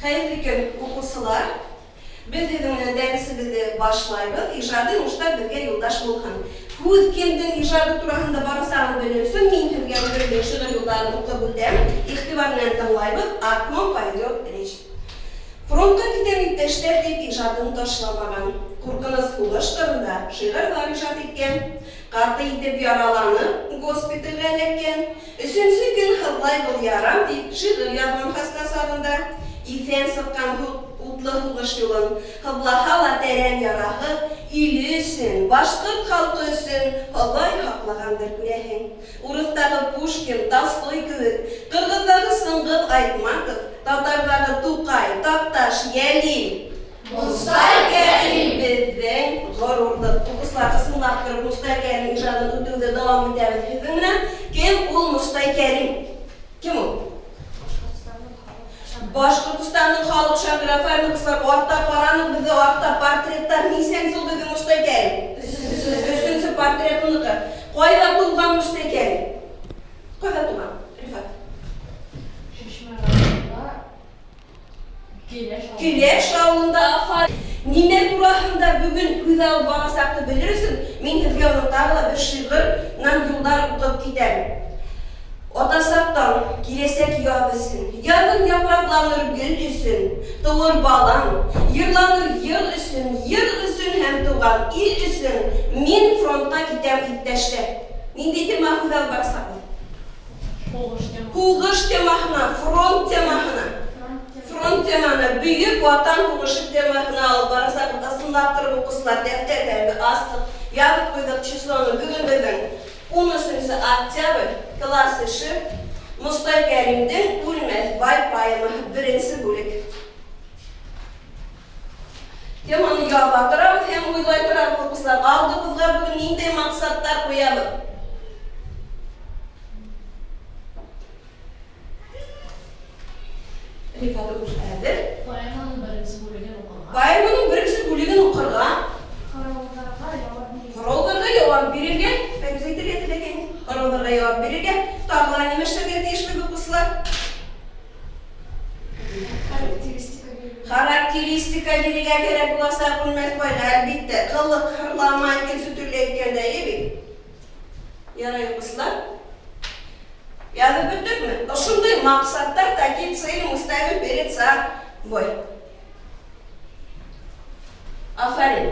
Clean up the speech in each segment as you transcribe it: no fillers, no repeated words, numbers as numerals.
Хәйерле көн, уҡыусылар! Беҙ һеҙҙең менән дәресебеҙҙе башлайбыҙ. Ижади уңыштар беҙгә юлдаш булһын. Һүҙ кемдең ижады тураһында барасағын белер өсөн мин һеҙгә үҙемдең шиғыр юлдарын уҡып үтәм. Иғтибар менән тыңлайбыҙ. О ком пойдет речь? Фронтка китәм, иптәштәр, дип ижадын ташламаған. Ҡурҡыныс һуғыш ҡырында шиғырҙар ижад иткән. Ҡаты итеп яраланып, госпиталгә эләккән. Өсөнсө көн һыҙлай был ярам, дип шиғыр яҙған хаста сағында. Иҫән сыҡҡан утлы һуғыш юлын. Һыҙлаһа ла тәрән яраһы, иле өсөн, башҡорт халҡы өсөн Хоҙай һаҡлағандыр, күрәһең. Урыҫтағы Пушкин, Толстой кеүек, ҡырғыҙҙағы Сыңғыҙ Айтматов, татарҙағы Туҡай, Таҡташ, Йәлил, Мостай Кәрим беҙҙең ғорурлыҡ. Уҡыусылар, ысынлап тороп Мостай Кәрим ижадын үтеүҙе дауам итәбеҙ һеҙҙең менән. Кем ул Мостай Кәрим? Кем ул? Башҡортостандың халыҡ шағиры. Афәрин, уҡыусылар, артта ҡараныҡ, беҙҙә артта портреттар. Нисәнсе ул беҙҙең Мостай Кәрим? Өсөнсө портрет уныҡы. Ҡайҙа тыуған Мостай Кәрим? Ҡайҙа тыуған? Рифат. Шишмә районында, Келәш ауылында. Келәш ауылында, афәрин. Нимә тураһында бөгөн һүҙ алып барасаҡты белер өсөн мин һеҙгә уның тағы ла бер шиғырынан юлдар уҡып китәм. Атасаҡ таң киләсәк яҙ өсөн, Яҙын япраҡланыр гөл өсөн, Тыуыр балаң, йырланыр йыр өсөн, Йыр өсөн һәм тыуған ил өсөн Мин фронтҡа китәм, иптәштәр. Ниндәй тема һүҙ алып барасаҡбыҙ? Һуғыш темаһы. Һуғыш темаһына, фронт темаһына. Фронт теманы, Бөйөк Ватан һуғышы темаһына алып барасаҡбыҙ. Ысынлап тороп, уҡыусылар, дәфтәрҙәрҙе астыҡ, яҙып ҡуйҙыҡ числоны. Бөгөн беҙҙең 13 октябрь, класс эше, Мостай Кәримдең Үлмәҫбай поэмаһы, беренсе бүлек. Теманы яҙа торабыҙ һәм уйлай торабыҙ, уҡыусылар. Алдыбыҙға бөгөн ниндәй маҡсаттар ҡуябыҙ? Рифат уже әҙер. Поэманың беренсе бүлеген уҡырға. Поэманың беренсе бүлеген уҡырға. Һорауҙарға яуап бирергә. Һорауҙарға яуап бирергә, Фәйрүз әйтергә теләгән. Һорауҙарға яуап бирергә. Тағы ла нимә эшләргә тейешбеҙ, уҡыусылар? Характеристика бирергә. Характеристика бирергә кәрәк буласаҡ Үлмәҫбайға, әлбиттә. Ҡылыҡ, һырлама, икенсе төрлө әйткәндә, эйе бит? Ярай, уҡыусылар. Яҙып бөттөкмө? Ошондай маҡсаттар, такие цели мы ставим перед собой. Афәрин.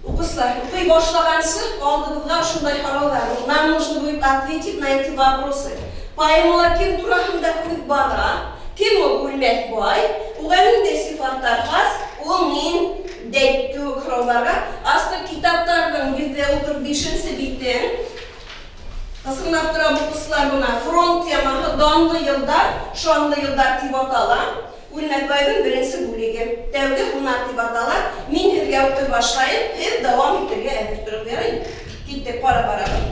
Уҡыусылар, уҡый башлағансы алдыбыҙға ошондай һорауҙар. Нам нужно будет ответить на эти вопросы. Поэмала кем тураһында һүҙ бара? Кем ул Үлмәҫбай? Уға ниндәй сифаттар хас? Ул ниндәй кеүек һорауҙарға астыҡ китаптарҙың 135-нсе битен. Ысынлап тора, уҡыусылар, бына фронт темаһы, данлы йылдар, шанлы йылдар тип атала. Үлмәҫбайҙың беренсе бүлеге. Тәүге һунар тип атала. Мин һеҙгә уҡый башлайым, һеҙ дауам итергә әҙер тороғоҙ, ярай? Киттек, ҡарап барабыҙ.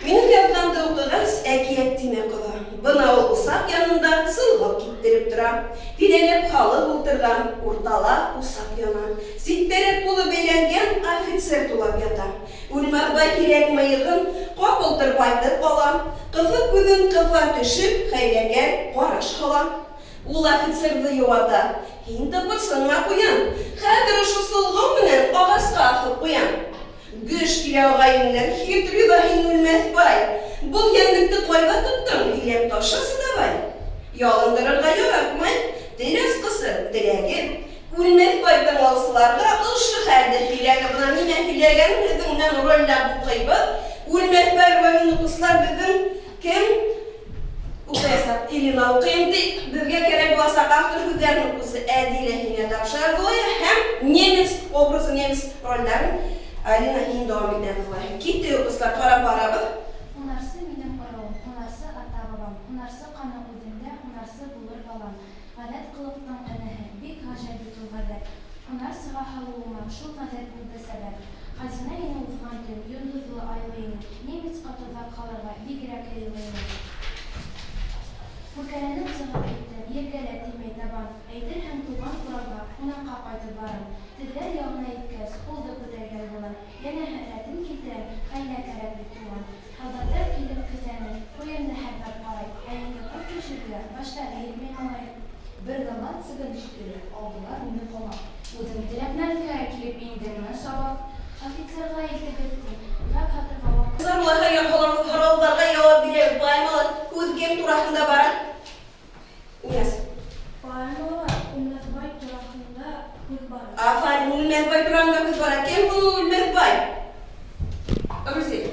Минең яҙғанды уҡығас, әкиәт тимә, ҡоҙа. Бына ул усаҡ янында сылғау киптереп тора. Тирәләп халыҡ ултырған, уртала усаҡ яна. Ситтәрәк ҡулы бәйләнгән офицер тулап ята. Үлмәҫбай һирәк мыйығын ҡапыл тырпайтып ала. Ҡыҫыҡ күҙен ҡыҫа төшөп, хәйләкәр ҡараш һала. Ул офицерҙы йыуата. Һин тыпырсынма, ҡуян. Хәҙер ошо сылғау менән ағасҡа аҫып ҡуям. Гөж килә ағайындар, хитрый ҙа һин, Үлмәҫбай. Был йәнлекте ҡайҙа тоттоң, һөйләп ташласы давай. Ялындырырға яратмай, тел асҡысы, теләге. Үлмәҫбай тыңлаусыларға ошо хәлде һөйләне. Бына нимә һөйләгәнен һеҙҙең менән ролләп уҡыйбыҙ. Үлмәҫбай ролен, уҡыусылар, беҙҙең кем уҡыясаҡ? Элина уҡыйым ти. Беҙгә кәрәк буласаҡ автор һүҙҙәрен уҡыусы Әдилә һиңә тапшырабыҙ улай һәм немец образы, немец ролдәрен Алина һин дауам итәбеҙ улай. Киттек, уҡыусылар, ҡарап барабыҙ. Һунарсы минең ырыуым, һунарсы ата-бабам, һунарсы ҡаны үҙемдә, һунарсы булыр балам. Ғәҙәт ҡылыҡтың энәһе, бик ғәжәп бит ул ғәҙәт. Һунар сыға һалыуыма шул ғәҙәт булды сәбәп. Хазина ине уҙған төн, йондоҙло, айлы ине. Немецҡа тоҙаҡ һалырға бигерәк яйлы ине. Күркәләнеп сығып киттем, ергә лә теймәй табан. Әйтерһең, туған ҡуралға ҡунаҡҡа ҡайтып барам. Тегеләр яғына еткәс, ҡулды күтәргән булам. Йәнәһе, рәтен килтерәм, хәйлә кәрәк бит, туған. Һалдаттар килеп кеҫәне, ҡуйынды һәр бер ҡарай. Ә инде ҡул төшөргә баштары етмәй, малай. Бер заман цыган шикелле алдылар мине камап. Үзең теләп мәрткә килеп индеңме сабап? Офицерга илтеп беттем, гәп һатырга вакыт. Кызлар һорауларга яуап бирәбез. Поэмала һүҙ кем тураһында бара? Нияз. Поэмала Үлмәҫбай тураһында һүҙ бара. Афарин, Үлмәҫбай тураһында һүҙ бара. Кем был Үлмәҫбай? Рүзил.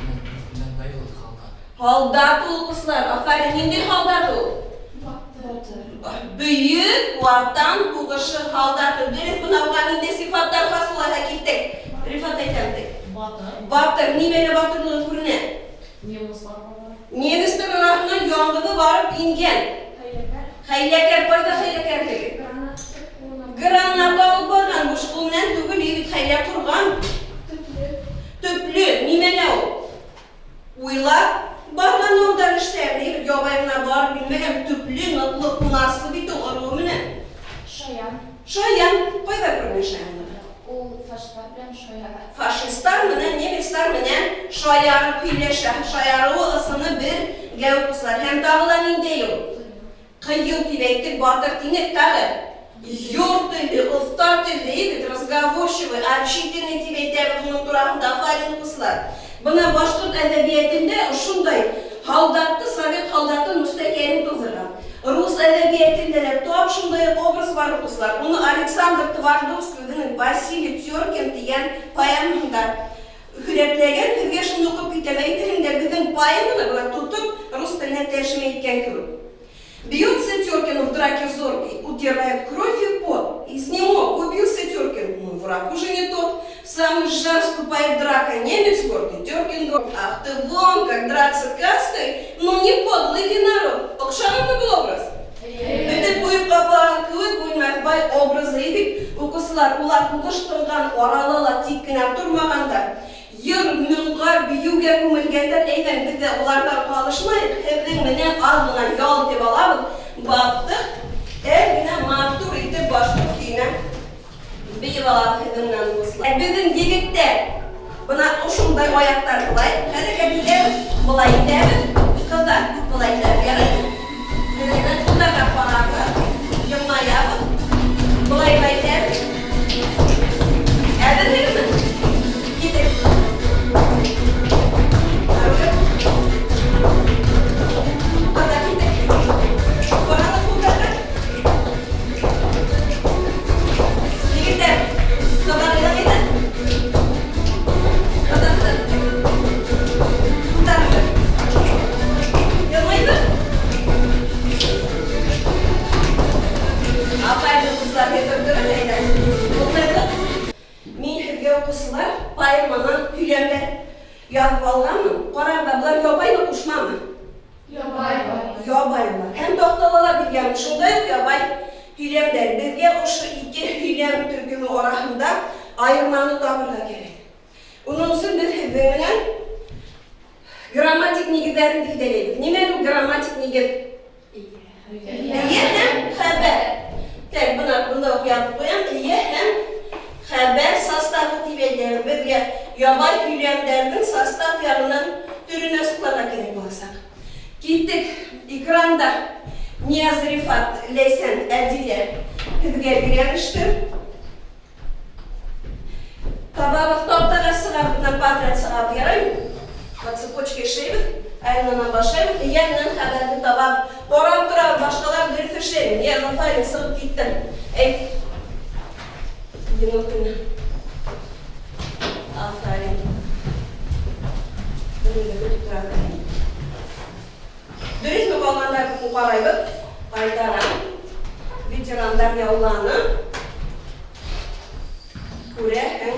Үлмәҫбай ул һалдат. Һалдат ул, укыусылар. Афарин, ниндәй һалдат ул? Батыр. Бөйөк Ватан һуғышы һалдаты. Дөрөҫ, бына уға ниндәй сифаттар хас улайһа, киттек. Рифат әйтәм тик. Батыр. Батыр, нимәлә батырлығы күренә? Немецларга барып. Немецтар араһына яңғыҙы барып ингән. Хәйләкәр. Хәйләкәр, ҡайҙа хәйләкәрлеге? Гранатты ҡулына. Граната алып барған, буш ҡул менән түгел, егет хәйлә ҡорған. Төплө. Төплө, нимәлә ул? Уйлап барған алдар эштәрен, егет ябай ғына барып инмәгән, төплө, ныҡлы, һунарсы бит ул ырыуы менән. Шаян. Шаян, ҡайҙа күренә шаянлығы? Ул фашистлар белән шаяра. Фашистлар менән, немецлар менән шаярып һөйләшә. Шаяруы, ысыны бергә, укыусылар. Һәм тағы ла ниндәй ул? Ҡыйыу тип әйттек, батыр тинек тағы. Йор телле, оҫта телле, егет, разговорчивый, общительный тип әйтәбеҙ уның тураһында. Афарин, укыусылар. Бына башҡорт әҙәбиәтендә ошондай һалдатты, совет һалдатын Мостай Кәрим тыуҙырған. Рус әҙәбиәтендә лә тап шундай уҡ образ бар, укыусылар. Уны Александр Твардовский үҙенең Василий Теркин тигән поэмаһында һүрәтләгән. Һеҙгә шуны уҡып китәм. Әйтерһең дә, беҙҙең поэманы бына тотоп рус теленә тәржемә иткән кеүек. Бьется Теркин в драке зоркой, утирает кровь и пот. Изнемог, убился Теркин, но враг уже не тот. В самый жар вступает драка, немец гордый, Теркин гордый. Ах ты вон, как драться каской, ну не подлый ли народ? Оҡшағанмы был образ? Бөтә буйып ҡапаған кеүек Үлмәҫбай образы бит, укыусылар, улар һуғыш тынған арала ла тик кенә тормағандар. Йыр, моңға, бейеүгә күмелгәндәр. Әйҙәң, беҙ ҙә уларҙан ҡалышмайыҡ, һеҙҙең менән аҙ ғына ял итеп алабыҙ. Баптыҡ, әҙ генә матур итеп башҡорт көйөнә бейеп алабыҙ һеҙҙең менән, дуҫлар. Беҙҙең егеттәр бына ошондай аяҡтар былай хәрәкәт итәбеҙ, былай итәбеҙ, ҡыҙҙар былай итәбеҙ, ярай. Беҙҙең ҡулдарға ҡарабыҙ, йылмаябыҙ, былай былай итәбеҙ. Әҙерһегеҙме? Киттек. Ҡарағыҙ. Ҡыҙҙар, киттек. Ҡарағыҙ ҡулдарға. Егеттәр, ҡыҙҙар әйҙә. Ҡыҙҙар, ҡыҙҙар. Ҡулдарығыҙ. Йылмайҙы. Афарин, ҡыҙҙар, һеҙҙер әйҙә. Ултырҙыҡ. Мин һеҙгә, уҡыусылар, поэманан һөйләмдәр яҙып алғанмын. Ҡарағыҙ, былар ябаймы, ҡушмамы? Ябай. Ябай улар. Һәм таҡтала ла биргән шундай уҡ ябай һөйләмдәр. Беҙгә ошо ике һөйләм төркөмө араһында айырманы табырға кәрәк. Уның өсөн беҙ һеҙҙең менән грамматик нигеҙҙәрен билдәләйбеҙ. Нимә ул грамматик нигеҙ? Эйә һәм хәбәр. Так, бына бында уҡ яҙып ҡуям. Эйә һәм хәбәр составы тип әйтәбеҙ. Беҙгә ябай һөйләмдәрҙең состав яғынан төрөн асыҡларға кәрәк буласаҡ. Киттек. Экранда Нияз, Рифат, Ләйсән, Әдилә, һеҙгә бирәм эште. Табабыҙ, таҡтаға сығабыҙ, бынан подряд сығабыҙ, яраймы? По цепочке эшләйбеҙ, Айнанан башлайбыҙ, эйә менән хәбәрҙе табабыҙ. Ҡарап торабыҙ, башҡалар дөрөҫ эшләйме? Нияз, афарин, сығып киттең. Әйт. Минутына. Афарин. Бер көтөп торабыҙ. Дөрөҫмө ҡалғандарҙы ҡарайбыҙ. Ҡайтарам. Ветерандар яуланы. Күрәһең.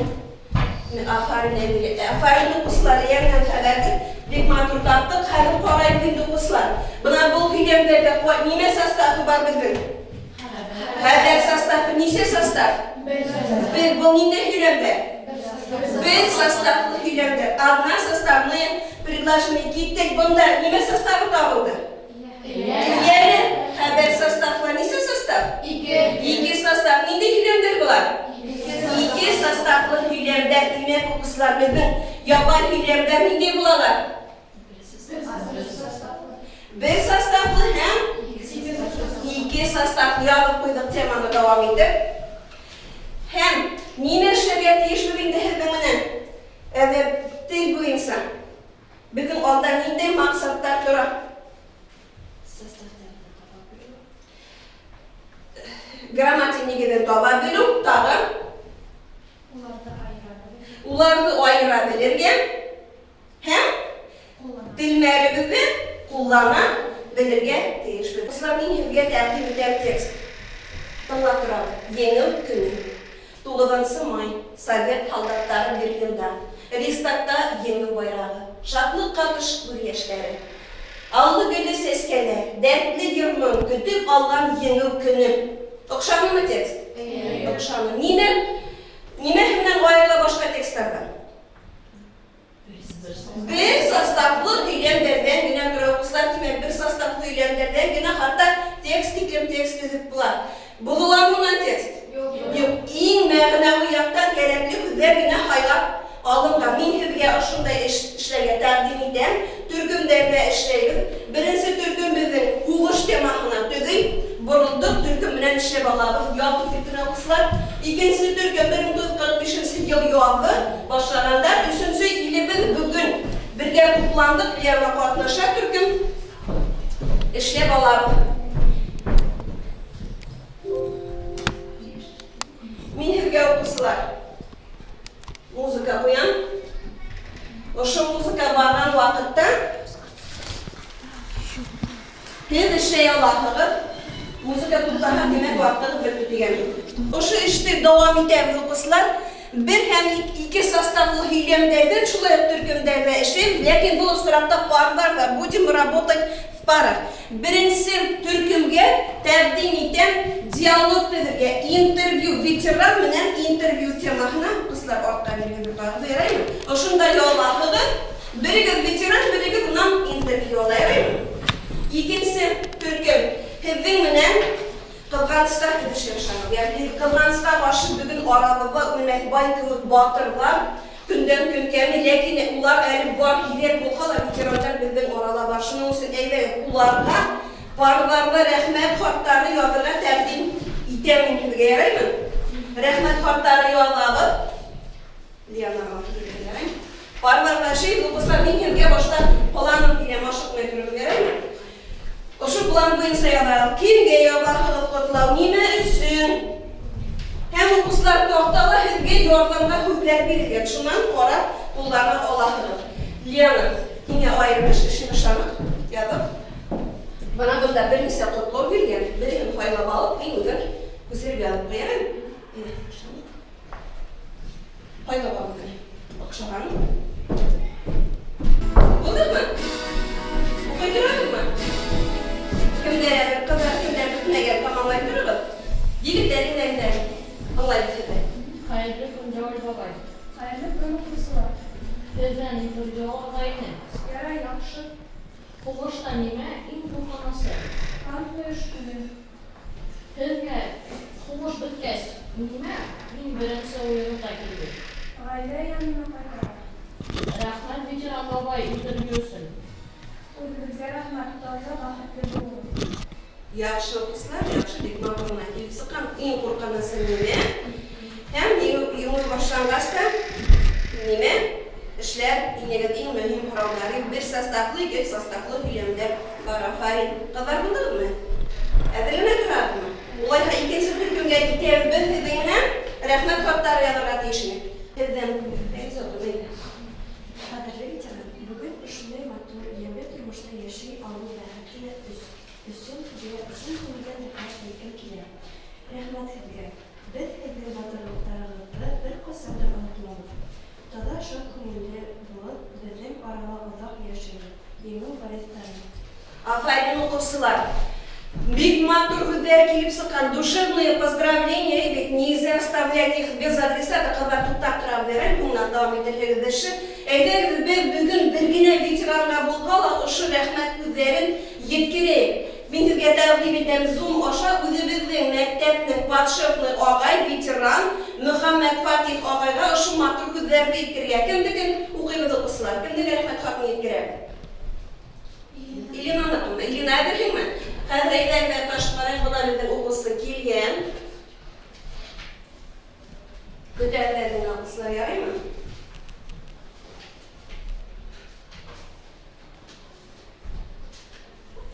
Афарин, Әдилә. Афарин, уҡыусылар, эйә менән хәбәрҙе бик матур таптыҡ. Хәҙер ҡарайбыҙ инде, уҡыусылар. Бына был һөйләмдәрҙә нимә составы бар беҙҙең? Хәбәр составы. Нисә состав? Бер. Был ниндәй һөйләмдәр? Бер составлы һөйләмдәр. Одна составные предложение. Киттек, бында нимә составы табылды? Эйәле хәбәр составлы. Нисә состав? Ике. Ике состав. Ниндәй һөйләмдәр былар? Ике составлы һөйләмдәр. Тимәк, уҡыусылар, беҙҙең ябай һөйләмдәр ниндәй булалар? Бер составлы һәм ике. состав ябып куйдык теманы дәвам итеп. Һәм нимә эшләргә тиешбез инде һеҙҙең менән? Әҙәп тел буйынса. Беҙҙең алда ниндәй маҡсаттар тора? Составтарҙы таба белеү. Грамматик нигеҙен таба белеү, тағы Уларҙы айыра белеү. Уларҙы айыра белергә һәм Ҡуллана. Телмәребеҙҙе ҡуллана белергә тейешбеҙ. Дуҫлар, мин һеҙгә тәҡдим итәм текст. Тыңлап торабыҙ. Еңеү көнө. 9 май. Совет һалдаттары Берлинда. Рейхстагта еңеү байрағы. Шатлыҡ ҡатыш күҙ йәштәре. Аллы-гөлле сәскәләр, дәртле йыр-моң көтөп алған еңеү көнө. Оҡшанымы текст? Оҡшаны. Нимә менән айырыла башҡа тексттарҙан? Бер составлы һөйләмдәрҙән генә тора, укыусылар, тимәк, бер составлы һөйләмдәрҙән генә хатта текст тиклем текст төҙөп була. Боҙоламы унан текст? Юҡ. Иң мәғәнәүи яҡтан кәрәкле һүҙҙәр генә һайлап алынған. Мин һеҙгә ошондай эш эшләргә тәҡдим итәм. Төркөмдәрҙә эшләйбеҙ. Беренсе төркөм беҙҙең һуғыш темаһына төҙөй. Боролдоҡ, төркөм менән эшләп алабыҙ. Ял итеп кенә укыусылар. Икенсе төркөм 1945 йыл яҙы башлағанда, өсөнсө илебеҙ бөгөн бергә тупландыҡ, Лена ҡатнаша төркөм. Эшләп алабыҙ. Мин һеҙгә, уҡыусылар, музыка ҡуям. Ошо музыка барған ваҡытта һеҙ эшләй алаһығыҙ. Музыка туҡтаһа, тимәк, ваҡытығыҙ бөттө тигән. Ошо эште дауам итәбеҙ, уҡыусылар. Бер һәм ике составлы һөйләмдәрҙән шулай уҡ төркөмдәрҙә эшләйбеҙ, ләкин был осраҡта парҙарҙа будем работать в парах. Беренсе төркөмгә тәҡдим итәм диалог төҙөргә, интервью, ветеран менән интервью темаһына, укыусылар, артҡа бирегеҙ бер яраймы? Ошонда яллаһығыҙ, берегеҙ ветеран, берегеҙ унан интервью ала, яраймы? Икенсе төркөм һеҙҙең менән ҡыҙғанысҡа килешә, ягъни ҡыҙғанысҡа ҡаршы бөгөн арабыҙҙа Үлмәҫбай кеүек батырҙар көндән көн кәме, ләкин улар әле бар, һирәк булһа ла ветерандар беҙҙең арала бар. Шуның өсөн әйҙәгеҙ уларға парҙарҙа рәхмәт хаттары яҙырға тәҡдим итәм мин һеҙгә, яраймы? Рәхмәт хаттары яҙабыҙ. Лианаға яраймы? Парҙарҙа эшләйбеҙ, уҡыусылар, мин һеҙгә башта планын бирәм, ашыҡмай тороғоҙ, яраймы? Ошо план буйынса яҙабыҙ. Кемгә яҙаһығыҙ ҡотлау, нимә өсөн? Һәм уҡыусылар, таҡтала һеҙгә ярҙамға һүҙҙәр бирелгән. Шунан ҡарап ҡуллана алаһығыҙ. Лиана, һиңә айырым эш эшен ышаныҡ, яҙып. Бына бында бер нисә ҡотлау биргән. Береһен һайлап алып, һин үҙең күсереп яҙып ҡуяһың. Һайлап ал үҙең. Оҡшаған. Булдымы? Уҡый торабыҙмы? Кемдәр әҙер, ҡыҙҙар, кемдәр бөтмәгән, тамамлай тороғоҙ. Егеттәр инде аңлайбыҙ һеҙҙе. Хәйерле көн, Джоэль бабай. Хәйерле көн, уҡыусылар. Һеҙҙән интервью алғайны. Ярай, яҡшы. Һуғышта нимә иң ҡурҡынысы? Танк өшкөнө. Һеҙгә һуғыш бөткәс, нимә иң беренсе уйығыҙға килде? Ғаилә янына ҡайтырға. Рәхмәт, ветеран бабай, интервью өсөн. Үҙегеҙгә рәхмәт, таза, бәхетле булығыҙ. Яҡшы, уҡыусылар, яҡшы, бик матур ғына килеп сыҡҡан. Иң ҡурҡынысы нимә? Һәм еңеү башланғас та нимә эшләр инегеҙ, иң мөһим һорауҙары бер составлы, ике составлы һөйләмдәр бар. Афарин. Ҡыҙҙар, булдығыҙмы? Әҙерләнә торабыҙмы? Улайһа икенсе төркөмгә китәбеҙ беҙ һеҙҙең менән рәхмәт хаттары яҙырға тейеш инек. Һеҙҙән Ҡәҙерле ветеран, бөгөн ошондай матур, йәмле тормошта йәшәй алыу бәхете өсөн һеҙгә ысын күңелдән рәхмәт әйткем килә. Рәхмәт һеҙгә. Беҙ һеҙҙең батырлыҡтарығыҙҙы бер ҡасан да онотмабыҙ. Таҙа, шат күңелле булып, беҙҙең арала оҙаҡ йәшәгеҙ. Еңеү вариҫтары. Афарин, уҡыусылар. Бик матур һүҙҙәр килеп сыҡҡан. Душевные поздравления, ведь нельзя оставлять их без адресата. Ҡыҙҙар, туҡтап тора бирәм, һуңынан дауам итергә эше. Әйҙәгеҙ, беҙ бөгөн бер генә ветеранға булһа ла ошо рәхмәт һүҙҙәрен еткерәйек. Мин һеҙгә тәҡдим итәм Zoom аша үҙебеҙҙең мәктәпнең подшефный ағай, ветеран Мөхәммәт Фатих ағайға ошо матур һүҙҙәрҙе еткерергә. Кемдекен уҡыйбыҙ, уҡыусылар? Кемдең рәхмәт хатын еткерәбеҙ? Илинаныкымы? Илина, әҙерһеңме? Хәҙер әйҙәгеҙ таш ҡарайыҡ, бына беҙҙең уҡыусы. Лилия. Көтәләр генә укучылар, ярыймы?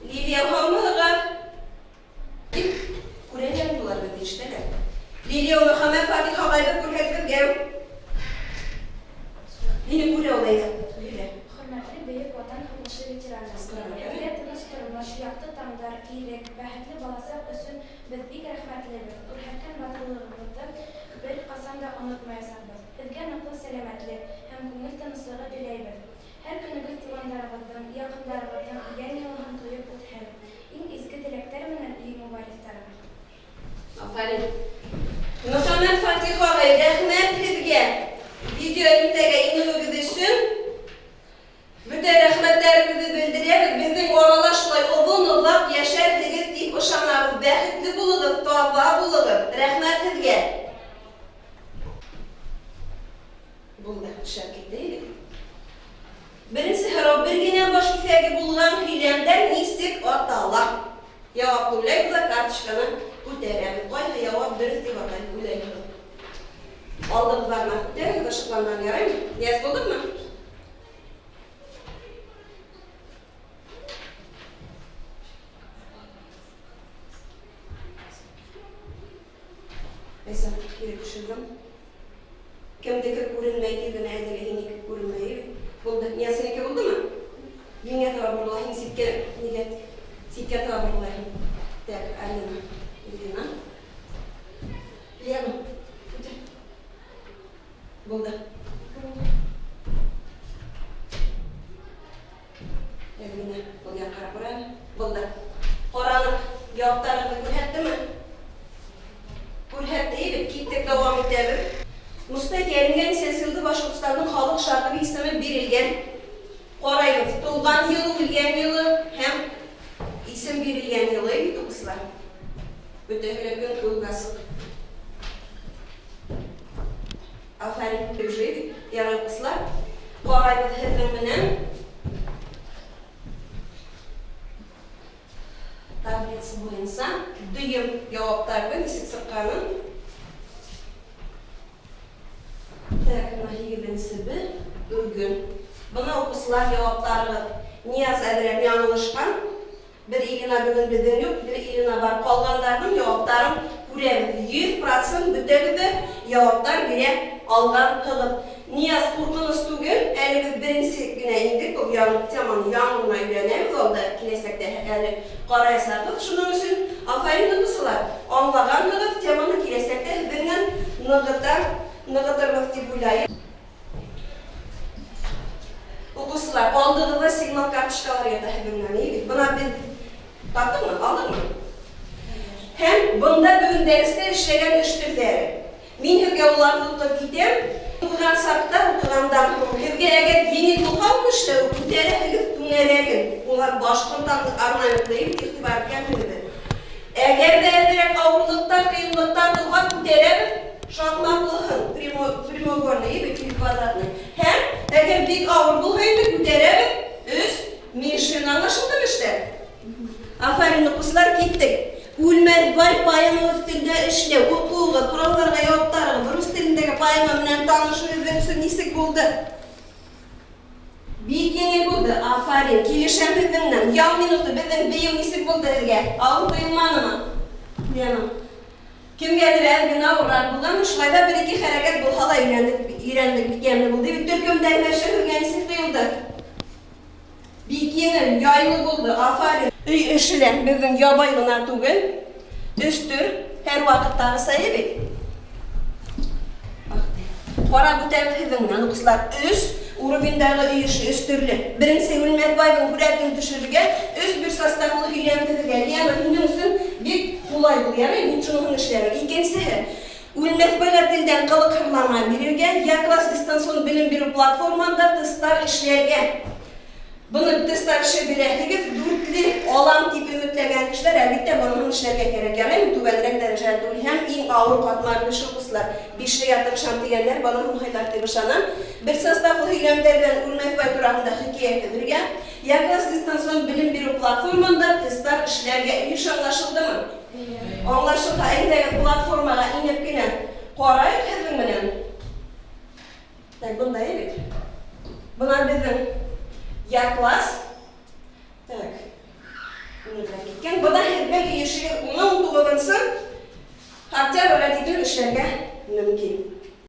Лилия һаумыһыгыз? Дип күрәләр болар безне, ишетәләр. Лилия Мөхәммәт Фатих агайны күрһәтергә. Мине күрә ул, әйдә, һөйлә. Хөрмәтле Бөек Ватан һугышы ветераны! Һезгә тыныч тормыш, якты таңнар, ирек, бәхетле балачак өчен без бик рәхмәтлебез. Күрһәткән батырлыгыгызны беркайчан да онытмаячакбыз. Һезгә ныклы сәламәтлек һәм күңел тынычлыгы теләйбез. Һәр көнегез туганнарыгызның, якыннарыгызның ямь җылысын тоеп үтһен. Иң изге теләкләр белән Җиңү варислары. Афәрин. Мөхәммәт Фатих агай, рәхмәт һезгә видеоэлемтәгә инүегез өчен. Бөтә рәхмәтләребезне белдерәбез. Безнең арала шулай озын-озак яшәрһегез дип ышанабыз. Бәхетле булыгыз, таза булыгыз. Рәхмәт һезгә. Булды, шәп китте идек. Беренче һорау, бер генә баш кисәге булган һөйләмдә ничек атала? Яуап уйлайбыз да карточканы күтәрәбез. Кайсы яуап дөрес дип атай, уйлайбыз. Алдыгызларына күтәрегез, ышыкланган, ярыймы? Нияз, булдымы? Әйсә, кире төшердем. Кемдеке күренмәй тиз генә әйтегез, һинеке күренмәй. Булды. Нияз, синеке булдымы? Миңа таба борыла, һин ситкә, нигә? Ситкә таба борыла һин. Так, Алина. Лена. Лена. Үтә. Булды. Әлгенә, был якка карап әле. Булды. Каранык, яуаптарыгызны күрһәттеме? Күрһәтте, бит, киттек, дәвам итәбез. Мостай Кәримгә нисәнче елда Башкортстанның халык шагыйре исеме бирелгән? Карайбыз. Туган елы, үлгән елы һәм исем бирелгән елы бит, укучылар. Бөтәһе лә көн кеүек асык. Афәрин, уже ярый, укучылар. Карайбыз һеҙҙең менән таблица буйынса дөйөм яуаптарҙы нисек сыҡҡанын. Так, бына һигеҙенсе Б бөгөн. Бына, уҡыусылар, яуаптарығыҙ. Нияз әҙерәк яңылышҡан. Бер Ирина бөгөн беҙҙең юҡ, бер Ирина бар. Ҡалғандарҙың яуаптарын күрәбеҙ. 100% бөтәгеҙ ҙә яуаптар бирә алғанһығыҙ. Нияз, ҡурҡыныс түгел, әле беҙ беренсе генә индек, был яңы теманы яңы ғына өйрәнәбеҙ, алда киләсәктә әле ҡараясаҡбыҙ. Шуның өсөн афарин, уҡыусылар, аңлағанһығыҙ теманы, киләсәктә һеҙҙең менән нығыта, нығытырбыҙ тип уйлайым. Уҡыусылар, алдығыҙҙа сигнал карточкалар ята һеҙҙең менән. Бына беҙ таптыңмы, алдыңмы? Һәм бында бөгөн дәрестә эшләгән эш төрҙәре. Мин һеҙгә уларҙы уҡып китәм. Уҡыған саҡта, уҡығандан һуң һеҙгә әгәр еңел булһа уны эшләү, күтәрәһегеҙ түңәрәген. Улар башҡорт орнаментлы бит, иғтибар иткәнһегеҙҙер. Әгәр ҙә әҙерәк ауырлыҡтар, ҡыйынлыҡтар булһа, күтәрәбеҙ шакмаҡлыһын, прямоугольный или квадратный. Һәм әгәр бик ауыр булһа инде, күтәрәбеҙ өс мөйөшлөн. Аңлашылдымы эштәр? Афәрин, уҡыусылар, киттек. Үлмәҫбай поэма өҫтөндә эшләү, уҡыуығыҙ, һорауҙарға яуаптарығыҙ, рус телендәге поэма менән танышыу һеҙҙең өсөн нисек булды? Бик еңел булды. Афәрин, килешәм һеҙҙең менән. Ял минуты, беҙҙең бейеү нисек булды һеҙгә? Ауыр тойолманымы? Лена. Кемгәлер әҙ генә ауырыраҡ булған, шулай ҙа бер-ике хәрәкәт булһа ла өйрәндек, өйрәндек, бик йәмле булды. Бит төркөмдәрҙә эшләү һеҙгә нисек тойолдо? Бик еңел, яйлы булды. Афәрин. Өй эше лә беҙҙең ябай ғына түгел. Өс төр, һәр ваҡыттағыса бит. Ҡарап үтәбеҙ һеҙҙең менән, уҡыусылар. Өс уровендағы өй эше, өс төрлө. Беренсе Үлмәҫбайҙың һүрәтен төшөрөргә, өс бер составлы һөйләм төҙөргә. Лиана, һинең өсөн бик ҡулай был, ярай, мин шуныһын эшләнем. Икенсеһе, Үлмәҫбайға телдән ҡылыҡ һырлама бирергә, Я класс дистанцион белем биреү платформаһында тестлар эшләргә. Быны тестлар эшләп бирәһегеҙ, дүртле алам тип өмөтләнгән кешеләр, әлбиттә, быныһын эшләргә кәрәк. Яраймы, түбәнерәк дәрәжәле түгел һәм иң ауыр ҡатмарлы эш, уҡыусылар. Бишлегә тырышам тигәндәр быныһын һайлар тип ышанам. Бер составлы һөйләмдәр белән Үлмәҫбай тураһында хикәйә төҙөргә, Я класс дистанцион белем биреү платформаһында тестлар эшләргә. Эш аңлашылдымы? Аңлашылды. Алайса, әйҙәгеҙ платформаға инеп кенә ҡарайыҡ һеҙҙең менән. Так, бында бит. Бына беҙҙең Я класс. Так. Инеп киткән. Бына һеҙҙең өй эшегеҙ 19 октябргә тиклем эшләргә мөмкин.